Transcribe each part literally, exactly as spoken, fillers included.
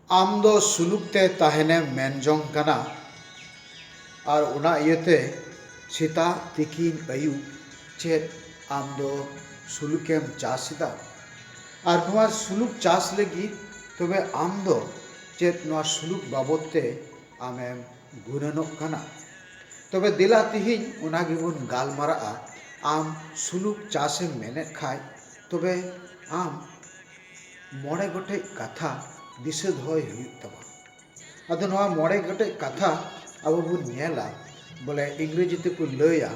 ᱟᱢ ᱫᱚ ᱥᱩᱞᱩᱠ ᱛᱮ ᱛᱟᱦᱮᱱᱮᱢ ᱢᱮᱱ ᱡᱚᱝ ᱠᱟᱱᱟ, ᱟᱨ ᱚᱱᱟ ᱤᱭᱟᱹᱛᱮ ᱥᱮᱛᱟᱜ, ᱛᱤᱠᱤᱱ, ᱟᱹᱭᱩᱵ ᱪᱮᱫ ᱟᱢ ᱫᱚ ᱥᱩᱞᱩᱠᱮᱢ ᱪᱟᱥ ᱮᱫᱟ? ᱟᱨ ᱱᱚᱣᱟ ᱥᱩᱞᱩᱠ ᱪᱟᱥ ᱞᱟᱹᱜᱤᱫ ᱛᱚᱵᱮ ᱟᱢ ᱫᱚ ᱪᱮᱫ ᱱᱚᱣᱟ ᱥᱩᱞᱩᱠ ᱵᱟᱵᱚᱫ ᱛᱮ ᱟᱢᱮᱢ ᱜᱩᱱᱟᱹᱱᱚᱜ ᱠᱟᱱᱟ? ᱛᱚᱵᱮ ᱫᱮᱞᱟ ᱛᱤᱦᱤᱧ ᱚᱱᱟ ᱜᱮᱵᱚᱱ ᱜᱟᱞᱢᱟᱨᱟᱜᱼᱟ᱾ ᱟᱢ ᱥᱩᱞᱩᱠ ᱪᱟᱥᱮᱢ ᱢᱮᱱᱮᱫ ᱠᱷᱟᱡ, ᱛᱚᱵᱮ ᱟᱢ ᱢᱚᱬᱮ ᱜᱚᱴᱮᱡ ᱠᱟᱛᱷᱟ ᱫᱤᱥᱟᱹ ᱫᱚᱦᱚᱭ ᱦᱩᱭᱩᱜ ᱛᱟᱢᱟ᱾ ᱟᱫᱚ ᱱᱚᱣᱟ ᱢᱚᱬᱮ ᱜᱚᱴᱮᱡ ᱠᱟᱛᱷᱟ ᱟᱵᱚ ᱵᱚᱱ ᱧᱮᱞᱟ, ᱵᱚᱞᱮ ᱤᱝᱨᱮᱡᱤ ᱛᱮᱠᱚ ᱞᱟᱹᱭᱟ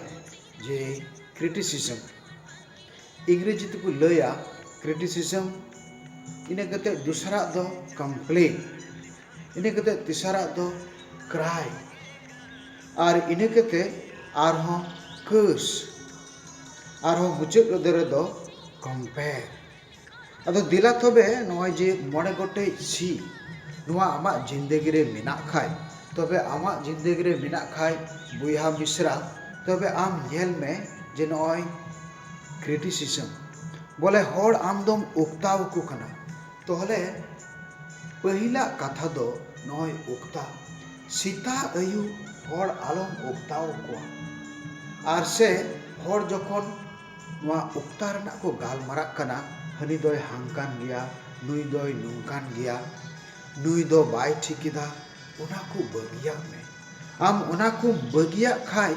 ᱡᱮ criticism, ᱤᱝᱨᱮᱡᱤ ᱛᱮᱠᱚ ᱞᱟᱹᱭᱟ criticism, ᱤᱱᱟᱹ ᱠᱟᱛᱮ ᱫᱚᱥᱟᱨᱟᱜ ᱫᱚ complain, ᱤᱱᱟᱹ ᱠᱟᱛᱮ ᱛᱮᱥᱟᱨᱟᱜ ᱫᱚ cry, ᱟᱨ ᱤᱱᱟᱹ ᱠᱟᱛᱮ ᱟᱨᱦᱚᱸ curse, ᱟᱨᱦᱚᱸ ᱢᱩᱪᱟᱹᱫ ᱨᱮᱫᱚ ᱨᱮᱫᱚ compare᱾ ᱟᱫᱚ ᱫᱮᱞᱟ ᱛᱚᱵᱮ ᱱᱚᱜᱼᱚᱭ ᱡᱮ ᱢᱚᱬᱮ ᱜᱚᱴᱮᱡ ᱥᱤ, ᱱᱚᱣᱟ ᱟᱢᱟᱜ ᱡᱤᱱᱫᱮᱜᱤ ᱨᱮ ᱢᱮᱱᱟᱜ ᱠᱷᱟᱡ, ᱛᱚᱵᱮ ᱟᱢᱟᱜ ᱡᱤᱱᱫᱮᱜᱤ ᱨᱮ ᱢᱮᱱᱟᱜ ᱠᱷᱟᱡ ᱵᱚᱭᱦᱟ ᱢᱤᱥᱨᱟ, ᱛᱚᱵᱮ ᱟᱢ ᱧᱮᱞ ᱢᱮ ᱡᱮ ᱱᱚᱜᱼᱚᱭ criticism, ᱵᱚᱞᱮ ᱦᱚᱲ ᱟᱢ ᱫᱚᱢ ᱚᱠᱛᱟᱣ ᱟᱠᱚ ᱠᱟᱱᱟ᱾ ᱛᱚᱦᱞᱮ ᱯᱟᱹᱦᱤᱞᱟᱜ ᱠᱟᱛᱷᱟ ᱫᱚ ᱱᱚᱜᱼᱚᱭ ᱚᱠᱛᱟ, ᱥᱮᱛᱟᱜ ᱟᱹᱭᱩᱵ ᱦᱚᱲ ᱟᱞᱚᱢ ᱚᱠᱛᱟᱣ ᱠᱚᱣᱟ᱾ ᱟᱨ ᱥᱮ ᱦᱚᱲ ᱡᱚᱠᱷᱚᱱ ᱱᱚᱣᱟ ᱚᱠᱛᱟ ᱨᱮᱱᱟᱜ ᱠᱚ ᱜᱟᱞᱢᱟᱨᱟᱜ ᱠᱟᱱᱟ, ᱦᱟᱹᱱᱤ ᱫᱚᱭ ᱦᱟᱝᱠᱟᱱ ᱜᱮᱭᱟ, ᱱᱩᱭ ᱫᱚᱭ ᱱᱚᱝᱠᱟᱱ ᱜᱮᱭᱟ, ᱱᱩᱭ ᱫᱚ ᱵᱟᱭ ᱴᱷᱤᱠ ᱮᱫᱟ, ᱚᱱᱟ ᱠᱚ ᱵᱟᱹᱜᱤᱭᱟᱜ ᱢᱮ᱾ ᱟᱢ ᱚᱱᱟ ᱠᱚᱢ ᱵᱟᱹᱜᱤᱭᱟᱜ ᱠᱷᱟᱡ,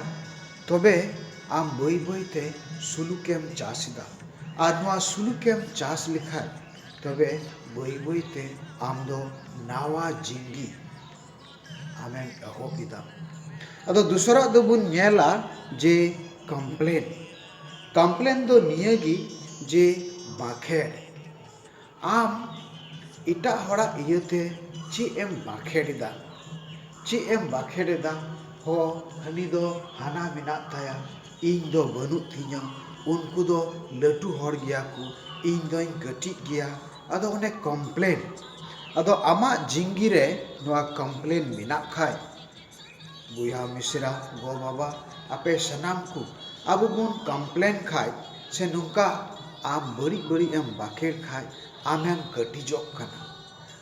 ᱛᱚᱵᱮ ᱟᱢ ᱵᱟᱹᱭ ᱵᱟᱹᱭ ᱛᱮ ᱥᱩᱞᱩᱠᱮᱢ ᱪᱟᱥ ᱮᱫᱟ᱾ ᱟᱨ ᱱᱚᱣᱟ ᱥᱩᱞᱩᱠᱮᱢ ᱪᱟᱥ ᱞᱮᱠᱷᱟᱡ, ᱛᱚᱵᱮ ᱵᱟᱹᱭ ᱵᱟᱹᱭ ᱛᱮ ᱟᱢ ᱫᱚ ᱱᱟᱣᱟ ᱡᱤᱱᱫᱮᱜᱤ ᱟᱢᱮᱢ ᱮᱦᱚᱵ ᱮᱫᱟ᱾ ᱟᱫᱚ ᱫᱚᱥᱟᱨᱟᱜ ᱫᱚᱵᱚᱱ ᱧᱮᱞᱟ ᱡᱮ complain᱾ Complain ᱫᱚ ᱱᱤᱭᱟᱹ ᱜᱮ ᱡᱮ ᱵᱟᱸᱠᱷᱮᱲ᱾ ᱟᱢ ᱮᱴᱟᱜ ᱦᱚᱲᱟᱜ ᱤᱭᱟᱹᱛᱮ ᱪᱮᱫ ᱮᱢ ᱵᱟᱸᱠᱷᱮᱲ ᱮᱫᱟ? ᱪᱮᱫ ᱮᱢ ᱵᱟᱸᱠᱷᱮᱲ ᱮᱫᱟ? ᱦᱚ, ᱦᱟᱹᱱᱤ ᱫᱚ ᱦᱟᱱᱟ ᱢᱮᱱᱟᱜ ᱛᱟᱭᱟ, ᱤᱧ ᱫᱚ ᱵᱟᱹᱱᱩᱜ ᱛᱤᱧᱟᱹ, ᱩᱱᱠᱩ ᱫᱚ ᱞᱟᱹᱴᱩ ᱦᱚᱲ ᱜᱮᱭᱟ ᱠᱚ, ᱤᱧ ᱫᱚᱧ ᱠᱟᱹᱴᱤᱡ ᱜᱮᱭᱟ᱾ ᱟᱫᱚ ᱚᱱᱮ complain᱾ ᱟᱫᱚ ᱟᱢᱟᱜ ᱡᱤᱱᱫᱮᱜᱤ ᱨᱮ ᱱᱚᱣᱟ complain ᱢᱮᱱᱟᱜ ᱠᱷᱟᱡ, ᱵᱚᱭᱦᱟ ᱢᱤᱥᱨᱟ, ᱜᱚ ᱵᱟᱵᱟ, ᱟᱯᱮ ᱥᱟᱱᱟᱢ ᱠᱚ, ᱟᱵᱚ ᱵᱚᱱ complain ᱠᱷᱟᱡ ᱥᱮ ᱱᱚᱝᱠᱟ ᱟᱢ ᱵᱟᱹᱲᱤᱡ ᱵᱟᱹᱲᱤᱡ ᱮᱢ ᱵᱟᱸᱠᱷᱮᱲ ᱠᱷᱟᱡ, ᱟᱢᱮᱢ ᱠᱟᱹᱴᱤᱡᱚᱜ ᱠᱟᱱᱟ᱾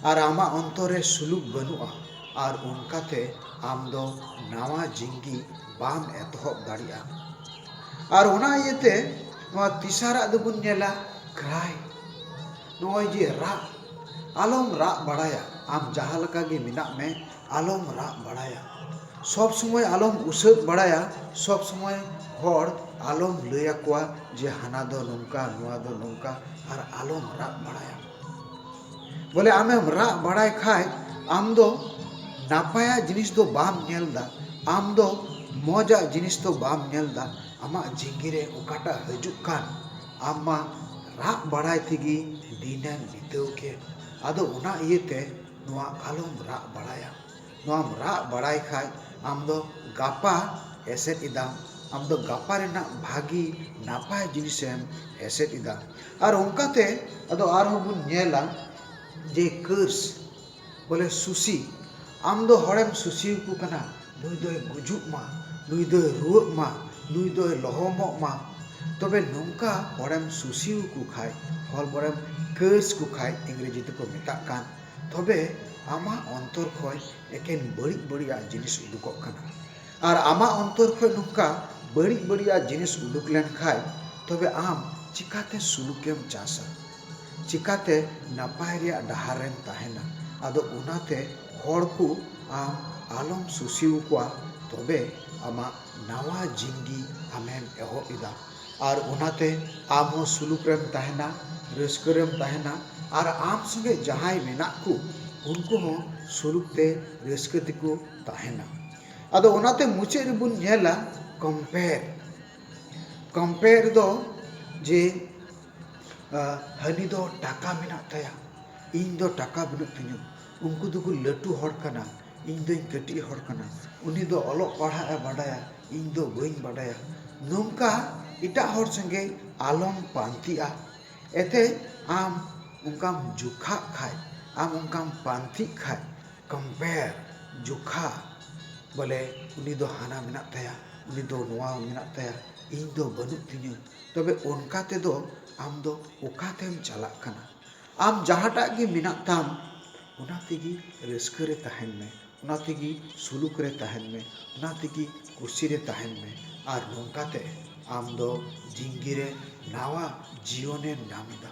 ᱟᱨ ᱟᱢᱟᱜ ᱚᱱᱛᱚᱨ ᱨᱮ ᱥᱩᱞᱩᱠ ᱵᱟᱹᱱᱩᱜᱼᱟ, ᱟᱨ ᱚᱱᱠᱟᱛᱮ ᱟᱢ ᱫᱚ ᱱᱟᱣᱟ ᱡᱤᱝᱜᱤ ᱵᱟᱢ ᱮᱛᱚᱦᱚᱵ ᱫᱟᱲᱮᱭᱟᱜᱼᱟ᱾ ᱟᱨ ᱚᱱᱟ ᱤᱭᱟᱹᱛᱮ ᱱᱚᱣᱟ ᱛᱮᱥᱟᱨᱟᱜ ᱫᱚᱵᱚᱱ ᱧᱮᱞᱟ, ᱠᱨᱟᱭ᱾ ᱱᱚᱜᱼᱚᱭ ᱡᱮ ᱨᱟᱜ, ᱟᱞᱚᱢ ᱨᱟᱜ ᱵᱟᱲᱟᱭᱟ᱾ ᱟᱢ ᱡᱟᱦᱟᱸ ᱞᱮᱠᱟ ᱜᱮ ᱢᱮᱱᱟᱜ ᱢᱮ, ᱟᱞᱚᱢ ᱨᱟᱜ ᱵᱟᱲᱟᱭᱟ᱾ ᱥᱚᱵ ᱥᱚᱢᱚᱭ ᱟᱞᱚᱢ ᱩᱥᱟᱹᱫ ᱵᱟᱲᱟᱭᱟ᱾ ᱥᱚᱵ ᱥᱚᱢᱚᱭ ᱦᱚᱲ ᱟᱞᱚᱢ ᱞᱟᱹᱭ ᱟᱠᱚᱣᱟ ᱡᱮ ᱦᱟᱱᱟ ᱫᱚ ᱱᱚᱝᱠᱟ, ᱱᱚᱣᱟ ᱫᱚ ᱱᱚᱝᱠᱟ, ᱟᱨ ᱟᱞᱚᱢ ᱨᱟᱜ ᱵᱟᱲᱟᱭᱟ᱾ ᱵᱚᱞᱮ ᱟᱢᱮᱢ ᱨᱟᱜ ᱵᱟᱲᱟᱭ ᱠᱷᱟᱡ, ᱟᱢ ᱫᱚ ᱱᱟᱯᱟᱭᱟᱜ ᱡᱤᱱᱤᱥ ᱫᱚ ᱵᱟᱢ ᱧᱮᱞ ᱫᱟ, ᱟᱢ ᱫᱚ ᱢᱚᱡᱟᱜ ᱡᱤᱱᱤᱥ ᱫᱚ ᱵᱟᱢ ᱧᱮᱞ ᱫᱟ᱾ ᱟᱢᱟᱜ ᱡᱤᱸᱜᱤ ᱨᱮ ᱚᱠᱟᱴᱟᱜ ᱦᱤᱡᱩᱜ ᱠᱟᱱ, ᱟᱢ ᱢᱟ ᱨᱟᱜ ᱵᱟᱲᱟᱭ ᱛᱮᱜᱮ ᱫᱤᱱᱮᱢ ᱵᱤᱛᱟᱹᱣ ᱠᱮᱫ᱾ ᱟᱫᱚ ᱚᱱᱟ ᱤᱭᱟᱹᱛᱮ ᱱᱚᱣᱟ ᱟᱞᱚᱢ ᱨᱟᱜ ᱵᱟᱲᱟᱭᱟ᱾ ᱱᱚᱣᱟᱢ ᱨᱟᱜ ᱵᱟᱲᱟᱭ ᱠᱷᱟᱡ, ᱟᱢ ᱫᱚ ᱜᱟᱯᱟ ᱮᱥᱮᱫ ᱮᱫᱟᱢ, ᱟᱢ ᱫᱚ ᱜᱟᱯᱟ ᱨᱮᱱᱟᱜ ᱵᱷᱟᱹᱜᱤ ᱱᱟᱯᱟᱭ ᱡᱤᱱᱤᱥᱮᱢ ᱮᱥᱮᱫ ᱮᱫᱟ᱾ ᱟᱨ ᱚᱱᱠᱟᱛᱮ ᱟᱫᱚ ᱟᱨᱦᱚᱸ ᱵᱚᱱ ᱧᱮᱞᱟ ᱡᱮ ᱠᱟᱹᱨᱥ, ᱵᱚᱞᱮ ᱥᱩᱥᱤ, ᱟᱢ ᱫᱚ ᱦᱚᱲᱮᱢ ᱥᱩᱥᱤ ᱟᱠᱚ ᱠᱟᱱᱟ, ᱱᱩᱭ ᱫᱚᱭ ᱜᱩᱡᱩᱜ ᱢᱟ, ᱱᱩᱭ ᱫᱚᱭ ᱨᱩᱣᱟᱹᱜ ᱢᱟ, ᱱᱩᱭ ᱫᱚᱭ ᱞᱚᱦᱚᱢᱚᱜ ᱢᱟ᱾ ᱛᱚᱵᱮ ᱱᱚᱝᱠᱟ ᱦᱚᱲᱮᱢ ᱥᱩᱥᱤ ᱟᱠᱚ ᱠᱷᱟᱡ, ᱦᱚᱲ ᱵᱚᱞᱮᱢ ᱠᱟᱹᱨᱥ ᱠᱚ ᱠᱷᱟᱡ, ᱤᱝᱨᱮᱡᱤ ᱛᱮᱠᱚ ᱢᱮᱛᱟᱜ ᱠᱟᱱ, ᱛᱚᱵᱮ ᱟᱢᱟᱜ ᱚᱱᱛᱚᱨ ᱠᱷᱚᱡ ᱮᱠᱮᱱ ᱵᱟᱹᱲᱤᱡ ᱵᱟᱹᱲᱤᱡᱟᱜ ᱡᱤᱱᱤᱥ ᱩᱰᱩᱠᱚᱜ ᱠᱟᱱᱟ᱾ ᱟᱨ ᱟᱢᱟᱜ ᱚᱱᱛᱚᱨ ᱠᱷᱚᱡ ᱱᱚᱝᱠᱟ ᱵᱟᱹᱲᱤᱡ ᱵᱟᱹᱲᱤᱡᱟᱜ ᱡᱤᱱᱤᱥ ᱩᱰᱩᱠ ᱞᱮᱱᱠᱷᱟᱡ, ᱛᱚᱵᱮ ᱟᱢ ᱪᱤᱠᱟᱛᱮ ᱥᱩᱞᱩᱠᱮᱢ ᱪᱟᱥᱟ? ᱪᱤᱠᱟᱛᱮ ᱱᱟᱯᱟᱭ ᱨᱮᱭᱟᱜ ᱰᱟᱦᱟᱨ ᱨᱮᱢ ᱛᱟᱦᱮᱱᱟ? ᱟᱫᱚ ᱚᱱᱟᱛᱮ ᱦᱚᱲ ᱠᱚ ᱟᱢ ᱟᱞᱚᱢ ᱥᱩᱥᱤ ᱟᱠᱚᱣᱟ, ᱛᱚᱵᱮ ᱟᱢᱟᱜ ᱱᱟᱣᱟ ᱡᱤᱱᱫᱜᱤ ᱟᱢᱮᱢ ᱮᱦᱚᱵ ᱮᱫᱟ᱾ ᱟᱨ ᱚᱱᱟᱛᱮ ᱟᱢ ᱦᱚᱸ ᱥᱩᱞᱩᱠ ᱨᱮᱢ ᱛᱟᱦᱮᱱᱟ, ᱨᱟᱹᱥᱠᱟᱹ ᱨᱮᱢ ᱛᱟᱦᱮᱱᱟ, ᱟᱨ ᱟᱢ ᱥᱚᱸᱜᱮ ᱡᱟᱦᱟᱸᱭ ᱢᱮᱱᱟᱜ ᱠᱚ, ᱩᱱᱠᱩ ᱦᱚᱸ ᱥᱩᱞᱩᱠ ᱛᱮ ᱨᱟᱹᱥᱠᱟᱹ ᱛᱮᱠᱚ ᱛᱟᱦᱮᱱᱟ᱾ ᱟᱫᱚ ᱚᱱᱟᱛᱮ ᱢᱩᱪᱟᱹᱫ ᱨᱮᱵᱚᱱ ᱧᱮᱞᱟ compare᱾ Compare ᱫᱚ ᱡᱮ, ᱟᱸ, ᱦᱟᱹᱱᱤ ᱫᱚ ᱴᱟᱠᱟ ᱢᱮᱱᱟᱜ ᱛᱟᱭᱟ, ᱤᱧ ᱫᱚ ᱴᱟᱠᱟ ᱵᱟᱹᱱᱩᱜ ᱛᱤᱧᱟᱹ, ᱩᱱᱠᱩ ᱫᱚᱠᱚ ᱞᱟᱹᱴᱩ ᱦᱚᱲ ᱠᱟᱱᱟ, ᱤᱧ ᱫᱚᱧ ᱠᱟᱹᱴᱤᱡ ᱦᱚᱲ ᱠᱟᱱᱟ, ᱩᱱᱤ ᱫᱚ ᱚᱞᱚᱜ ᱯᱟᱲᱦᱟᱜ ᱮ ᱵᱟᱰᱟᱭᱟ, ᱤᱧ ᱫᱚ ᱵᱟᱹᱧ ᱵᱟᱰᱟᱭᱟ᱾ ᱱᱚᱝᱠᱟ ᱮᱴᱟᱜ ᱦᱚᱲ ᱥᱚᱸᱜᱮ ᱟᱞᱚᱢ ᱯᱟᱱᱛᱤᱜᱼᱟ᱾ ᱮᱛᱮ ᱟᱢ ᱚᱱᱠᱟᱢ ᱡᱚᱠᱷᱟᱜ ᱠᱷᱟᱡ, ᱟᱢ ᱚᱱᱠᱟᱢ ᱯᱟᱱᱛᱤᱜ ᱠᱷᱟᱡ, compare, ᱡᱚᱠᱷᱟ, ᱵᱚᱞᱮ ᱩᱱᱤ ᱫᱚ ᱦᱟᱱᱟ ᱢᱮᱱᱟᱜ ᱛᱟᱭᱟ, ᱩᱱᱤ ᱫᱚ ᱱᱚᱣᱟ ᱢᱮᱱᱟᱜ ᱛᱟᱭᱟ, ᱤᱧ ᱫᱚ ᱵᱟᱹᱱᱩᱜ ᱛᱤᱧᱟᱹ᱾ ᱛᱚᱵᱮ ᱚᱱᱠᱟ ᱛᱮᱫᱚ ᱟᱢ ᱫᱚ ᱚᱠᱟᱛᱮᱢ ᱪᱟᱞᱟᱜ ᱠᱟᱱᱟ? ᱟᱢ ᱡᱟᱦᱟᱸᱴᱟᱜ ᱜᱮ ᱢᱮᱱᱟᱜ ᱛᱟᱢ, ᱚᱱᱟ ᱛᱮᱜᱮ ᱨᱟᱹᱥᱠᱟᱹ ᱨᱮ ᱛᱟᱦᱮᱱ ᱢᱮ, ᱚᱱᱟ ᱛᱮᱜᱮ ᱥᱩᱞᱩᱠ ᱨᱮ ᱛᱟᱦᱮᱱ ᱢᱮ, ᱚᱱᱟ ᱛᱮᱜᱮ ᱠᱩᱥᱤ ᱨᱮ ᱛᱟᱦᱮᱱ ᱢᱮ᱾ ᱟᱨ ᱱᱚᱝᱠᱟᱛᱮ ᱟᱢ ᱫᱚ ᱡᱤᱝᱜᱤ ᱨᱮ ᱱᱟᱣᱟ ᱡᱤᱭᱚᱱᱮᱢ ᱧᱟᱢ ᱮᱫᱟ᱾